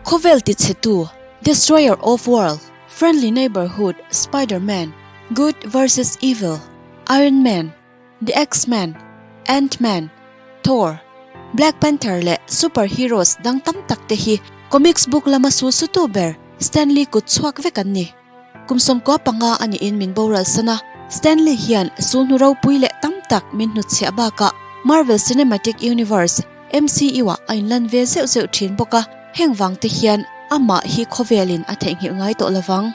Khawvel tichhetu, Destroyer of World, Friendly Neighborhood Spider-Man, Good vs Evil, Iron Man, The X-Men, Ant-Man, Thor, Black Panther leh super heroes dang tam tak te hi comics book lama su sutu ber Stanley kut chhuak vek an ni. Kum 95 a niin min boral san a, Stanley hian sulhnu ropui leh tam tak min hnutchhiah bakah Marvel Cinematic Universe, MCU, ah a inlan ve zeuh zeuh thin bawk a, heng vang te hian amah hi khawvelin a theihnghilh ngai tawh lovang.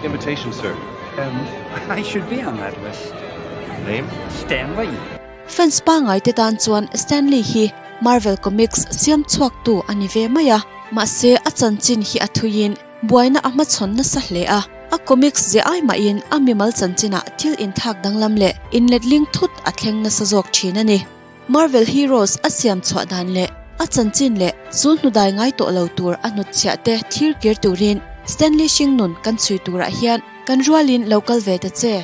Invitation sir. Um, I should be on that list. Name? Stanley. Fans pangngai te tan chuan Stanley hi Marvel Comics siam chhuaktu a ni ve mai a, mahse a chanchin hi a thuiin Buaina a hmachhawn nasa hle a, a comics ziah ai mahin a mimal chanchinah thil inthak danglam leh inletling thut a thleng nasa zawk thin a ni. Marvel Heroes a siam chhuah dan leh a chanchin leh zul hnudai ngai tawh lo tur a hnutchhiah te thir kir turin Stanley Hringnun kan chhui turah hian kan rualin lo kal ve ta che.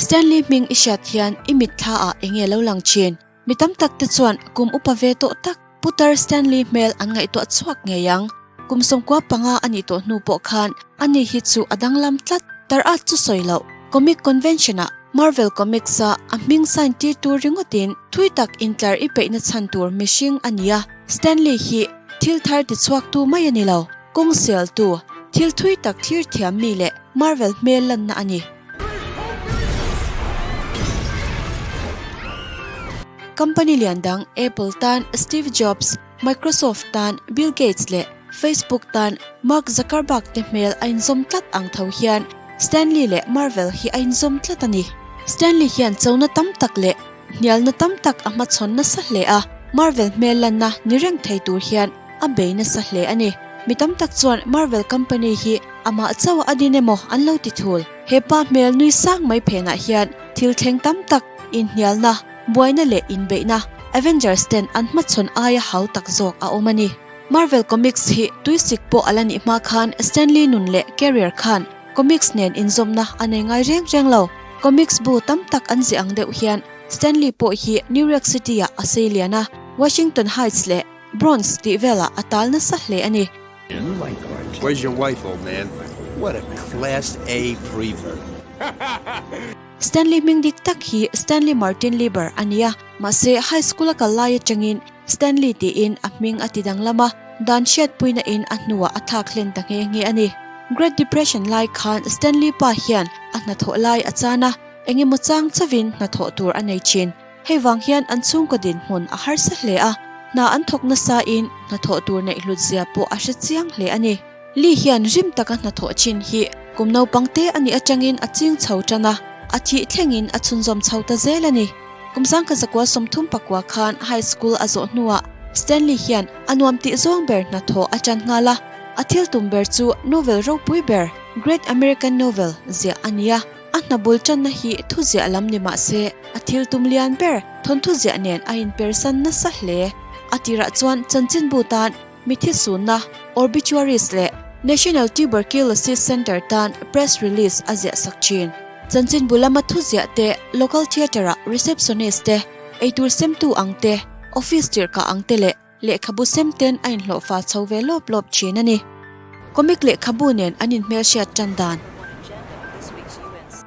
Stanley hming i hriat hian i mitthla ah enge lo lang thin? Mi tam tak te chuan kum upa ve tawh tak Putar Stanley hmel an ngaihtuah chhuak ngei ang. Kum 95 a nih tawh hnu pawh khan ani hi chu a danglam tlat. Tar at chu sawi loh, Comic Convention ah Marvel Comics a a hming sign tir tur ringawtin thui tak intlar i peihna chhan tur mihring a ni a, Stanley hi thil thar tichhuaktu mai a ni lo. Kawng sialtu, thil thui tak thlir thiam mi leh Marvel hmel lanna a ni. Company lian dang Apple tan Steve Jobs, Microsoft tan Bill Gates leh Facebook tan Mark Zuckerberg te hmel a inzawm tlat ang tho hian Stanley leh Marvel hi a inzawm tlat a ni. Stanley hian chona tam tak leh hnialna tam tak a hmachhawn nasa hle a, Marvel hmel lanna ni reng thei tur hian a bei nasa hle a ni. Mi tam tak chuan Marvel company hi amah chauh a din emaw an lo ti thul. He pa hmel nui sang mai phenah hian thil thleng tam tak, inhnialna, buaina leh inbeihna Avengers ten an hmachhawn aia hau tak zawk a awm a ni. Marvel Comics hi tuisik pawh a la nih hma khan Stanley nun leh career khan comics nen inzawmna a nei ngai reng reng lo. Comics bu tam tak an ziah ang deuh hian Stanley pawh hi New York City-ah a sei lian a, Washington Heights leh Bronx tih velah a tal nasa hle a ni. Where's your wife, old man? What a class A prevert. Stanley hming dik tak hi Stanley Martin Lieber a ni a, mahse high school a kal lai atangin Stanley tiin a hming a ti danglam a, dan hriatpuina in a hnuah a thlak hlen ta nghe nghe a ni. Great Depression lai khan Stanley pa hian a hnathawh lai a chan a, engemaw chang chauhin hnathawh tur a nei thin. Hei vang hian an chhungkaw dinhmun a harsa hle a, hna an thawk nasain hnathawh tur neih hlut zia pawh a hre chiang hle a ni. Lee hian rim taka hnathawh chin hi kum naupang te a nih atangin a ching chho tan a, a thih thlengin a chhunzawm chho ta zel a ni. Kum 1939 khan high school a zawh hnuah Stanley hian a nuam tih zawng ber hnathawh a tan nghal a, a thil tum ber chu novel ropui ber Great American Novel ziah a ni a. A hna bul tanna hi thu ziah lam ni mah se, a thil tum lian ber thawnthu ziah nen a inpersan nasa hle. A tirah chuan chanchinbu tan mithi sunna, obituaries, leh National Tuberculosis Centre tan press release a ziah sak thin. Chanchinbu lama thu ziah te, local theatre-a receptionist te, eitur semtu ang te, office tirhkah ang te leh lehkhabu sem ten a inhlawhfa chho ve lawp lawp thin a ni. Comic lehkhabu nen an inhmelhriat tan dan.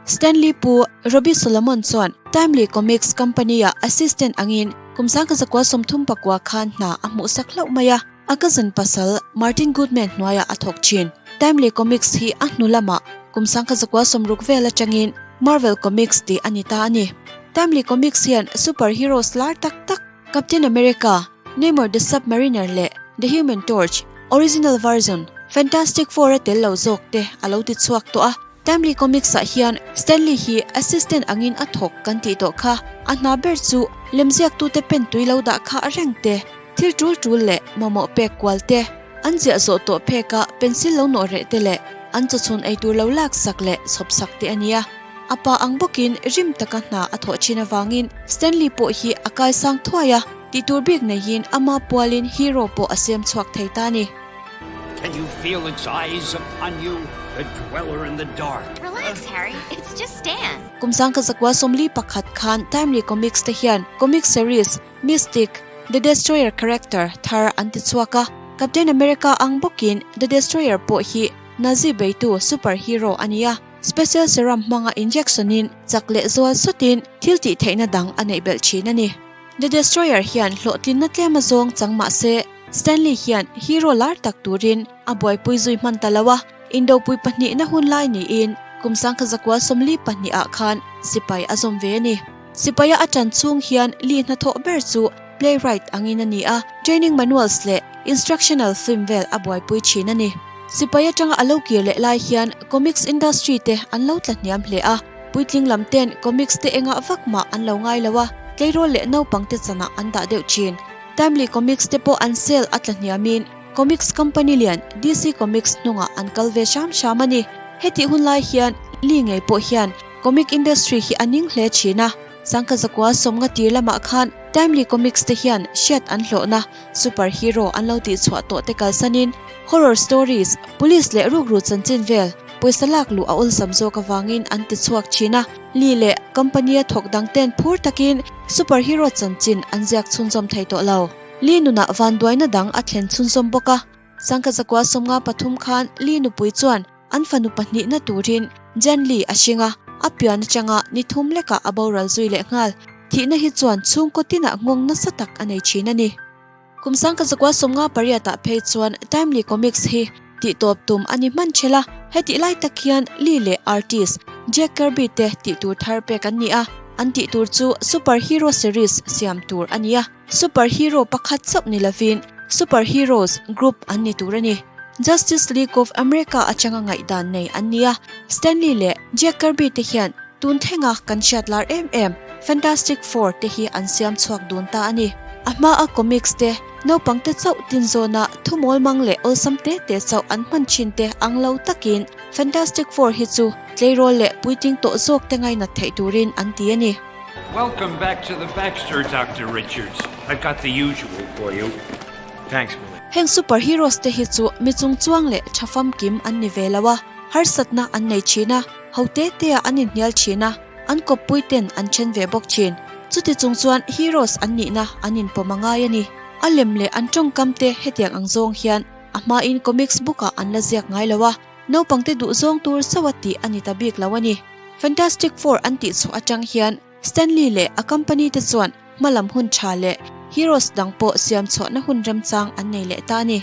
Stanley Pu Robbie Solomon chuan Timely Comics Company-ah assistant angin kum 1939 khan hna a hmuhsak hlauh mai a, a cousin pasal Martin Goodman hnuaiah a thawk thin. Timely Comics hi a hnu lamah kum 1960 vel atangin Marvel Comics tih a ni ta a ni. Timely Comics hian superheroes lar tak tak Captain America, Namor the Sub-Mariner leh The Human Torch, original version, Fantastic Four a tel lo zawk te a lo ti chhuak tawh a. Timely Comics ah hian Stanley hi assistant angin a thawk kan tih tawh kha. A hna ber chu lemziaktute pen tui lo dah kha a reng te, thil tul tul leh mamawh pek kual te, an ziah zawh tawh pheka pencil lo nawh reh te leh an chawchhun eitur lo lak sak leh chhawp sak te a nia. A pa ang bawkin rim taka hna a thawh thin avangin Stanley pawh hi a kaisang thuai a, tih tur bik neiin ama pualin hero pawh a siam chhuak thei ta a ni. Can you feel its eyes upon you? The dweller in the dark. Relax, Harry. It's just Stan. Kum 1941 khan Timely Comics te hian comic series Mystic, The Destroyer character thar an ti chhuak a, Captain America ang bawkin The Destroyer pawh hi Nazi beitu superhero a ni a, special serum hmanga injection in chak leh zual sawtin thil tih theihna dang a neih belh thin a ni. The Destroyer hian hlawhtlinna tlem a zawng chang mah se Stanley hian hero lar tak turin a buaipui zui hman ta lo a, Indopui pahnihna hun lai niin kum 1942 ah khan sipai a zawm ve a ni. Sipaia a tan chhung hian Lee hnathawh ber chu playwright angin a ni a, training manuals leh instructional film vel a buaipui thin a ni. Sipai atanga a lo kir leh lai hian comics industry te an lo tla hniam hle a, puitling lam ten comics te engah vak mah an lo ngai lo a, tleirawl leh naupang te chanah an dah deuh thin. Timely Comics te pawh an sale a tla hniamin Comics company lian DC Comics hnungah an kal ve hram hram a ni. Hetih hun lai hian Lee ngei pawh hian comic industry hi a ning hle thin a. Sangkha zakua sawmnga tir lamah khan Timely Comics te hian hriat an hlawhna superhero an lo tihchhuah tawh te kalsanin horror stories, police leh rukru chanchin vel pawisa lak luh a awlsam zawk avangin an tichhuak thin a. Lee leh company a thawk dang ten phur takin superhero chanchin an ziak chhunzawm thei tawh lo. Lee nunah vanduaina dang a thlen chhunzawm bawk a, Sangkha zakua 53 khan Lee nupui chuan an fanu pahnihna turin Jen Lee a hring a, a pian atanga ni thum lekah a boral zui leh nghal. Thihna hi chuan chhungkaw tinah nghawng nasa tak a nei thin a ni. Kum Sangkha zakua 58 ah phei chuan Timely Comics hi tihtawp tum a ni hman ṭhel a, hetih lai tak hian Lee leh artist Jack Kirby te tihtur thar pek an ni a, an tihtur chu superhero series siam tur a ni a. Superhero pakhat chauh ni lovin Superheroes group an ni tur a ni. Justice League of America atanga ngaihdan nei an ni a, Stanley leh Jack Kirby te hian tun thlenga kan hriat lar em em Fantastic Four te hi an siam chhuak dun ta a ni. A hmaa comics te, naupang te chauh tin zawna thumawl mang leh awlsam te te chauh an hman thin te ang lo takin Fantastic Four hi chu tleirawl leh puitling tawh zawk te ngainat theih turin an ti a ni. Welcome back to the Baxter, Doctor Richards. I've got the usual for you. Thanks, Willie. Heng superheroes te hi chu mi chungchuang leh tha famkim an ni ve lo a, harsatna an nei thin a, ho te te ah an inhnial thin a, an kawppui ten an then ve bawk thin. Chuti chung chuan heroes an nihna an inpawm a ngai a ni. A lem leh an tawngkam te hetiang ang zawng hian a hmain comics book ah an la ziak ngai lo a, Naupangte duhzawng tur chauh a tih a ni ta bik lo a ni. Fantastic Four an tih chhuah atang hian Stanley leh a company te chuan hmalam hun tha leh heroes dang pawh siam chhuahna hun remchang an nei leh ta a ni.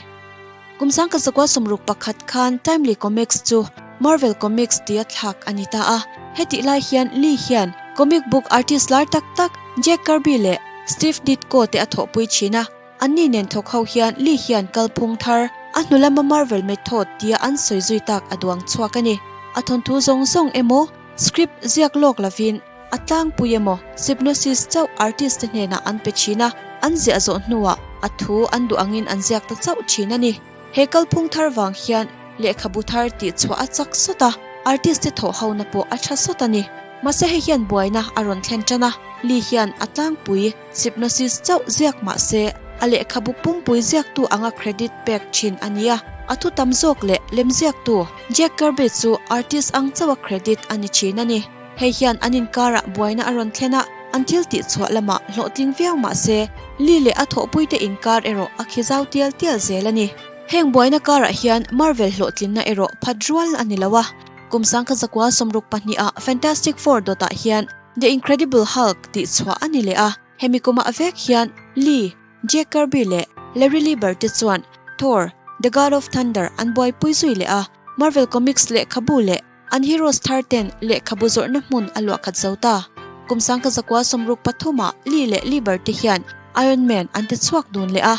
Kum 1961 khan Timely Comics chu Marvel Comics tia thlak a ni ta a. Hetih lai hian Lee hian comic book artist lar tak tak Jack Kirby leh Steve Ditko te a thawhpui thin a. Anni nen thawk ho hian Lee hian kalphung thar, a hnu lama Marvel Method tia an sawi zui tak a duang chhuak a ni. A thawnthu zawng zawng emaw, script ziak lawk lovin a tlangpui emaw, synopsis chauh artist te hnenah an pe thin a, an ziah zawh hnuah a thu an duh angin an ziak ta chauh thin a ni. He kalphung thar vang hian lehkhabu thar tih chhuah a chak sawt a, artist te thawh hona pawh a tha sawt a ni. Mahse hei hian buaina a rawn thlen tan a, Lee hian a tlangpui Synopsis chauh ziak mah se, a lehkhabu pumpui ziaktu anga credit pek thin a ni a, a thu tam zawk leh lemziaktu Jack Kirby chu artist ang chauha credit a ni thin a ni. Hei hian an inkarah buaina a rawn thlen a, an thil tihchhuah lamah hlawhtling viau mah se, Lee leh a thawhpuite inkar erawh a khi zau tial tial zel a ni. Heng buaina karah hian Marvel hlawhtlinna erawh phat rual a ni lo a, kum 1962 ah Fantastic Four dawtah hian The Incredible Hulk tih chhuah a ni leh a, hemi kumah vek hian Lee, Jack Kirby leh Larry Lieber te chuan Thor, The God of Thunder an buaipui zui leh a, Marvel Comics lehkhabu leh an heroes thar ten lehkhabu zawrhna hmun a luah khat zo ta. Kum 1963 ah Lee leh Lieber te hian Iron Man an ti chhuak dun leh a.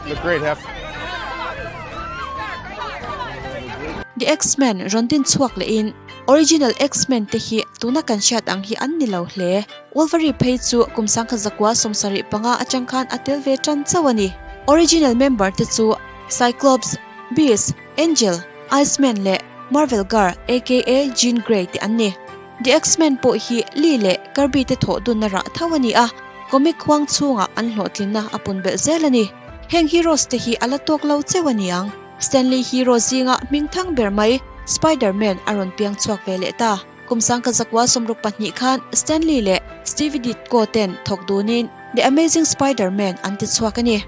Look great, Hef. The X-Men rawn din chhuak lehin Original X-Men te hi tuna kan hriat ang hi an ni lo hle. Wolverine phei chu kum 1975 atang khan a tel ve tan chauh a ni. Original member te chu Cyclops, Beast, Angel, Iceman leh Marvel Girl aka Jean Grey te an ni. The X-Men pawh hi Lee leh Kirby te thawh dunna rah tho a ni a, comic huang chhungah an hlawhtlinna a pun belh zel a ni. Heng heroes te hi a la tawk lo cheu a ni ang. Stanley hero zinga hmingthang ber mai Spider-Man a rawn piang chhuak ve leh ta. Kum sangka zakua 62 khan Stanley leh Steve Ditko ten thawk dunin The Amazing Spider-Man an ti chhuak a ni.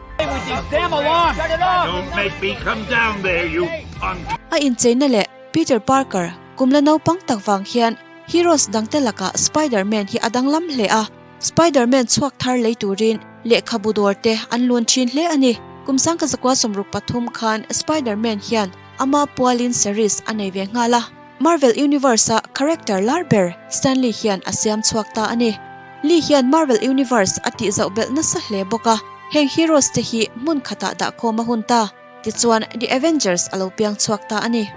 A incheina leh Peter Parker kum la naupang tak vang hian heroes dangte lakah Spider-Man hi a danglam hle a. Spider-Man chhuak thar lei turin lehkhabu dawr te an lun thin hle a ni. Kum sangka zakua 63 khan Spider-Man hian ama pualin series a nei ve nghal a. Marvel Universe-a character lar ber Stan Lee hian a siam chhuak ta a ni. Lee hian Marvel Universe a tih zauh belh nasa hle bawk a, heng heroes te hi hmun khatah dah khawm a hun ta. Tichuan, The Avengers a lo piang chhuak ta a ni.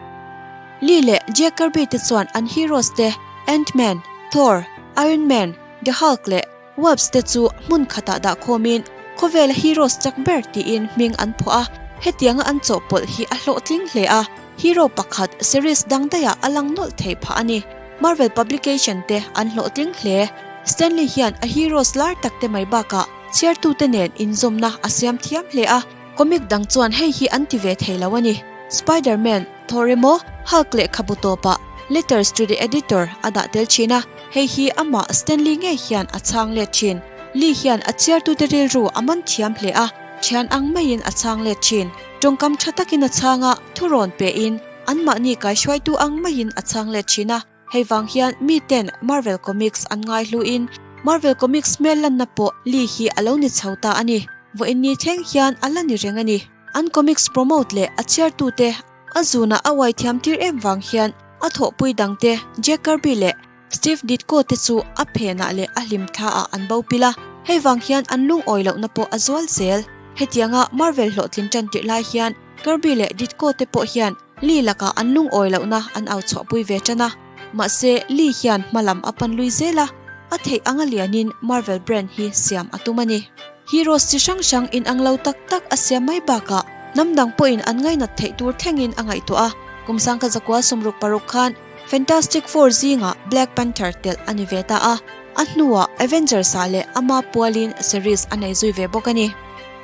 Lee leh Jack Kirby te chuan an heroes te Ant-Man, Thor, Iron Man, The Hulk leh Wasp te chu hmun khatah dah khawmin khawvela heroes chak ber tiin hming an phuah a, hetianga an chawhpawlh hi a hlawhtling hle a, hero pakhat series dang daihah a lang nawlh theih phah a ni. Marvel publication te an hlawhtling hle. Stanley hian a heroes lar tak te mai bakah chhiartute nen inzawmna a siam thiam hle a, comic dang chuan hei hi an ti ve thei lo a ni. Spider-Man, Thor emaw Hulk lehkhabu tawpah Letters to the Editor a dah tel thin a, hei hi amah Stanley ngei hian a chhang let thin. Lee hian a chhiartute rilru a man thiam hle a, thian ang maiin a chhang let thin. Tawngkam tha takin a chhang a, thurawn pehin anmahni kaihruaitu ang maiin a chhang let thin a. Hei vang hian miten Marvel Comics an ngai hluin Marvel Comics hmel lanna pawh Lee hi a lo ni chho ta a ni. Vawiin ni thleng hian a la ni reng a ni. An comics promote leh a chhiartute a zunah a uai thiam tir em vang hian a thawhpui dangte Jack Kirby leh Steve Ditko te chu a phenah leh a hlim thlaah an bo pil a, hei vang hian an lungawi lohna pawh a zual zel. Hetianga Marvel hlawhtlin tan tirh lai hian Kirby leh Ditko te pawh hian Lee lakah an lungawi lohna an au chhuahpui ve tan a, mahse Lee hian hma lam a pan lui zel a, a theih anga lianin Marvel brand hi siam a tum a ni. Heroes chi hrang hrang inang lo tak tak a siam mai bakah hnam dang pawhin an ngainat theih tur thlengin a ngaihtuah a, kum sangkhat zakua 66 khan Fantastic Four zingah Black Panther telh a ni ve ta a, a hnuah Avengers ah leh ama pualin series a nei zui ve bawk a ni.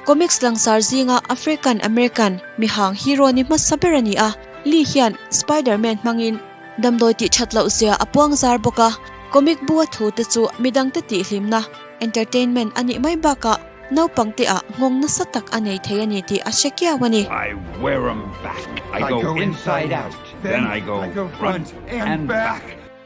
Comics langsar zinga African American mihang hero ni hmasa ber a ni a, Lee hian Spider-Man hmangin damdawi tih that loh zia a puang zar bawk a, comic bu a thu te chu midangte tihhlimna, entertainment, a nih mai bakah naupang te ah nghawng nasa tak a nei thei a ni tih a hre kiau a ni. I wear 'em back, I go inside out, then I go front and back.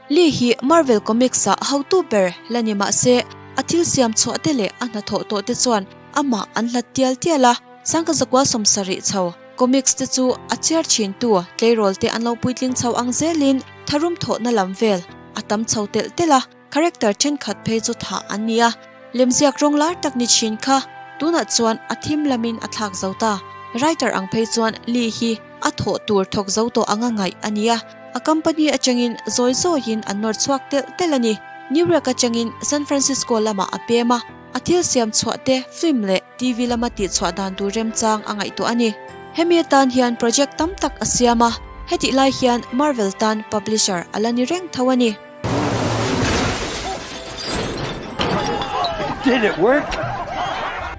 Lee hi Marvel Comics ah hotu ber la ni mah se, a thil siam chhuah te leh a hnathawh tawh te chuan amah an hlat tial tial a, sangka zakua 70 chho comics te chu a chhiar thin tu tleirawl te an lo puitling chho ang zelin tharum thawhna lam vel a tam chho telh telh a, character thenkhat phei chu thah an ni a, lemziak rawng lar tak ni thin kha tunah chuan a thim lamin a thlak zo ta. Writer ang phei chuan Lee hi a thawh tur thawk zo tawh anga ngaih a ni a. A company atangin zawi zawiin an nawr chhuak telh telh a ni. New York atangin San Francisco lamah a pem a, a thil siam chhuah te film leh TV lama tihchhuah dan tur remchang a ngaihtuah a ni. Hemi atan hian project tam tak a siam a, hetih lai hian Marvel tan publisher a la ni reng tho a ni. Did it work?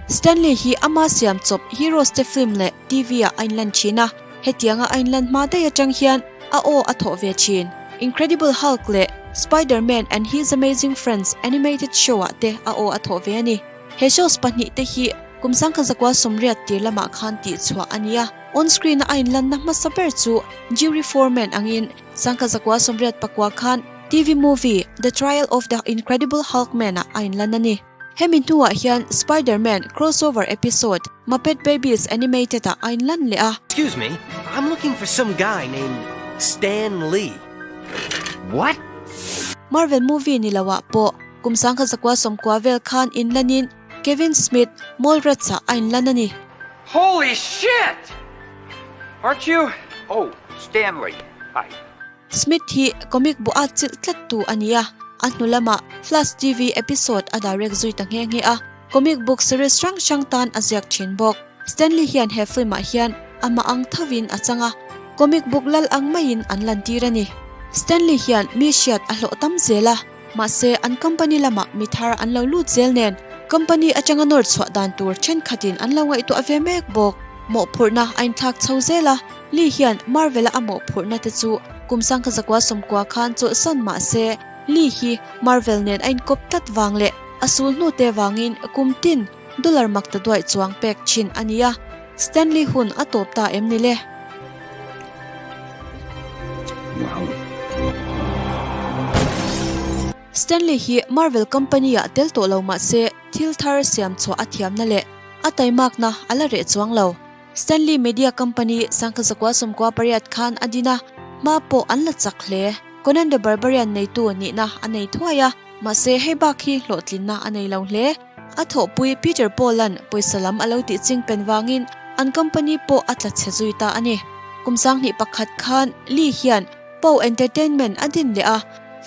Stanley hi ama siam chawp Heroes te film leh TV ah a inlan thin a. Hetianga a inlan hma daih atang hian a aw a thawh ve thin. Incredible Hulk leh Spider-Man and His Amazing Friends animated show ah te a aw a thawh ve a ni. He shows pahnih te hi kum sangkhat zakua 80 tir lamah khan tih chhuah a ni a. On screen a a inlanna hmasa ber chu Jury Foreman angin sangkhat zakua 89 khan TV movie The Trial of the Incredible Hulk Man ah a inlan a ni. Hemi hnuah hian Spider-Man crossover episode Muppet Babies Animated ah a inlan leh a. Excuse me, I'm looking for some guy named Stan Lee. What? Marvel movie ni loah pawh kum sangkhat zakua 90 vel khan inlanin Kevin Smith Mallrats ah a inlan a ni. Holy shit! Aren't you? Oh, Stanley. Hi. Smith hi comic bu a chilh tlat tu a ni a, a hnu lamah Flash TV episode a direct zui ta nghe nghe a, comic book series hrang hrang tan a ziak thin bawk. Stanley hian he film ah hian amah ang thovin a chang a, comic book lal ang maiin an lantir a ni. Stanley hian mi hriat a hlawh tam zel a, mahse an company lamah mi thar an lo lut zel nen company atanga nawr chhuah dan tur thenkhatin an lo ngaihtuah ve mek bawk. Mawhphurhna a inthlak chho zel a. Lee hian Marvel-a a mawhphurhna te chu kum 1990 khan chawlhsan mah se, Lee hi Marvel nen a inkawp tlat vang leh a sul hnu te vangin kum tin dollar mak ta duaih chuang pek thin a ni a. Stanley hun a tawp ta em ni le? Stanley hi Marvel company-ah tel tawh lo mah se thil thar siam chhuah a thiamna leh a taimakna a la reh chuang lo. Stanley Media Company 1998 khan a din a, hma pawh an la chak hle. Conan the Barbarian neitu nihna a nei thuai a, mahse hei bak hi hlawhtlinna a nei lo hle. A thawhpui Peter Paul-a'n pawisa lam a lo tih ching pen vangin an company pawh a tla chhe zui ta a ni. Kum 2001 khan Lee hian Pow Entertainment a din leh a,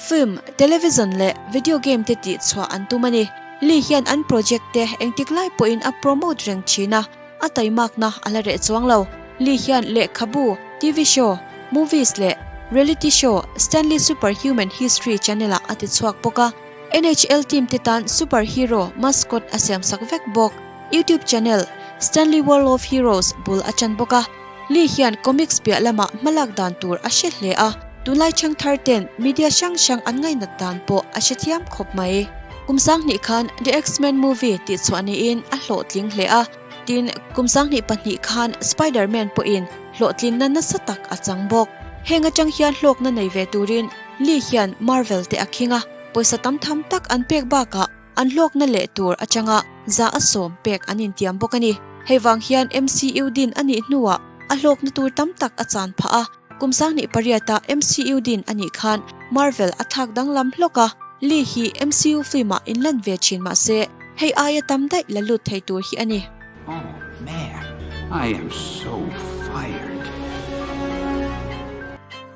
film, television leh video game te tih chhuah an tum a ni. Lee hian an project te engtik lai pawhin a promote reng thin a. A taimakna a la reh chuang lo. Lee hian lehkhabu, TV show, movies leh reality show Stanley Superhuman History channel-ah a ti chhuak bawk a. NHL team te tan superhero mascot a siamsak vek bawk. YouTube channel Stanley World of Heroes bul a chan bawk a. Lee hian comics piah lamah hmalak dan tur a hre hle a, tunlai chhangthar ten media hrang hrang an ngainat dan pawh a hrethiam khawp mai. Kum 2000 khan The X-Men movie tih chhuah niin a hlawhtling hle a, tin, kum 2002 khan Spider-Man pawhin hlawhtlinna nasa tak a chang bawk. Heng atang hian hlawkna nei ve turin Lee hian Marvel te a khing a, pawisa tam tham tak an pek bakah an hlawkna leh tur atanga 100% pek an intiam bawk a ni. Hei vang hian MCU din a nih hnuah a hlawkna tur tam tak a chan phah a, Kum 2008 a MCU din a nih khan Marvel a thlak danglam hlawk a, Lee hi MCU film ah inlan ve thin mah se hei aia tam daih la lut thei tur hi a ni. Oh man, I am so fired.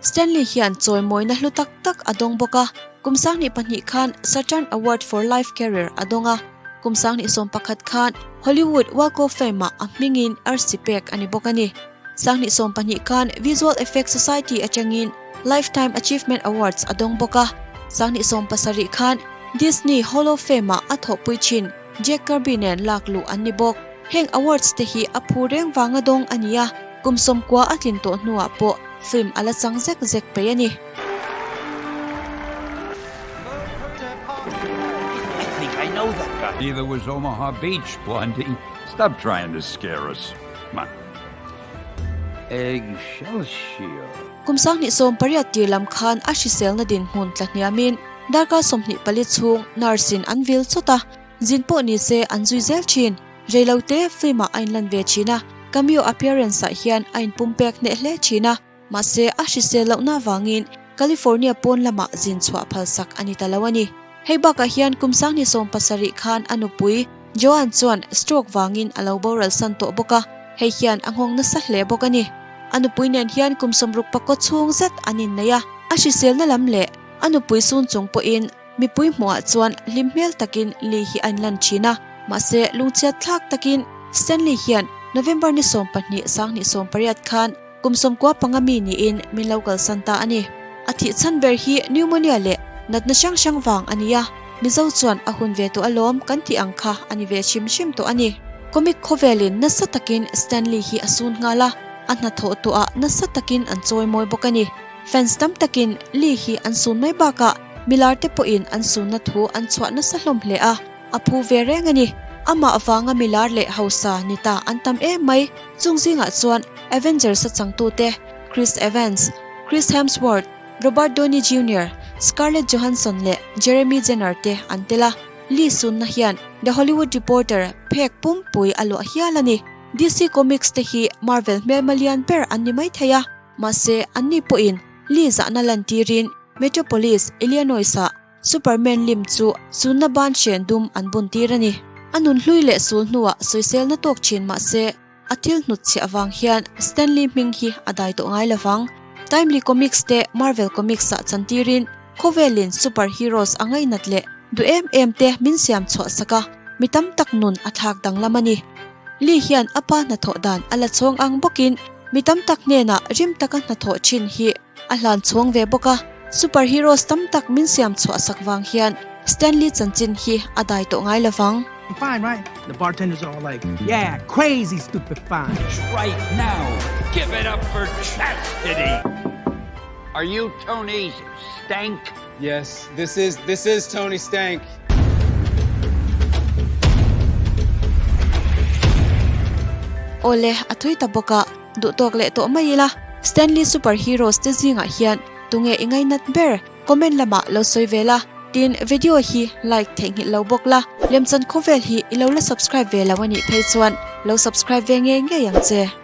Stanley hian chawimawina hlu tak tak a dawng bawk a, kum 2002 khan Saturn Award for Life Career a dawng a, kum 2011 khan Hollywood Walk of Fame ah a hmingin arsi pek a ni bawk a ni. 2012 khan Visual Effects Society atangin Lifetime Achievement Awards a dawng bawk a, 2017 khan Disney Hall of Fame-ah a thawhpui thin Jack Kirby nen lak luh an ni bawk. Heng awards te hi a phu reng vanga dawng a ni a, kum 90 a tlin tawh hnuah pawh film a la chang zek zek peih a ni. I think I know that guy. Neither was Omaha Beach, Blondie. Stop trying to scare us. Come on. Excelsior. Kum 2018 tir lam khan a hriselna dinhmun tla hniamin darkar 24 chhung nurse in an vil chawt a, zin pawh ni se an zui zel thin. Reilote film ah a inlan ve thin a, cameo appearance ah hian a inpumpek hneh hle thin a, mahse a hrisel lohna avangin California pawn lamah zin chhuah phalsak a ni ta lo a ni. Hei bakah hian kum 2017 khan a nupui Joan chuan stroke vangin a lo boral san tawh bawk a, hei hian a nghawng nasa hle bawk a ni. A nupui nen hian kum 65 chhung zet an innei a, a hriselna lam leh a nupui sun chung pawhin mipui hmuhah chuan hlim hmel takin Lee hi a inlan thin a, mahse lungchhiat thlak takin Stanley hian November ni 12, 2018 khan kum 95 mi niin min lo kalsan ta a ni. A thih chhan ber hi pneumonia leh natna hrang hrang vang a ni a, Mizo chuan a hun ve tawh alawm kan tih ang kha a ni ve hrim hrim tawh a ni. Comic khawvelin nasa takin Stanley hi a sun nghal a, a hnathawh tawhah nasa takin an chawi mawi bawk a ni. Fans tam takin Lee hi an sun mai bakah milar te pawhin an sunna thu an chhuah nasa hlawm hle a, a phu ve reng a ni. Amah vanga milar leh hausa ni ta an tam em mai. Chung zingah chuan Avengers a changtute Chris Evans, Chris Hemsworth, Robert Downey Junior, Scarlett Johansson leh Jeremy Jenner te an tel a, Lee sunna hian The Hollywood Reporter phek pumpui a luah hial a ni. DC Comics te hi Marvel hmelma lian ber an ni maithei a, mahse anni pawhin Lee zahna lantirin Metropolis, Illinois-ah Superman lim chu sunna ban hren dum an bun tir a ni. A nun hlui leh sul hnuah sawiselna tawk thin mahse a thil hnut chhiah avang hian Stanley hming hi a dai tawh ngai lovang. Timely Comics te Marvel Comics ah chantirin khawvelin super heroes a ngainat leh duh em em te min siam chhuah sak a, mi tam tak nun a thlak danglam a ni. Lee hian a pa hnathawh dan a la chhawng ang bawkin mi tam tak hnenah rim taka hnathawh thin hi a hlan chhuang ve bawk a, super heroes tam tak min siam chhuah sak vang hian Stanley chanchin hi a dai tawh ngai lovang. Fine, right? The bartender's all like, yeah, crazy stupid fine. Right now. Give it up for chastity! Are you Tony's stank? Yes, this is this is Tony Stank. Awle, a thui ta bawk a, duh tawk leh tawh mai ila. Stanley Super Heroes te zingah hian tunge i ngainat ber? Comment lamah lo sawi ve la. Tin, video hi like theihnghilh lo bawk la. Lemchan khawvel hi i lo la subscribe ve lo a nih phei chuan lo subscribe ve ngei ngei ang che.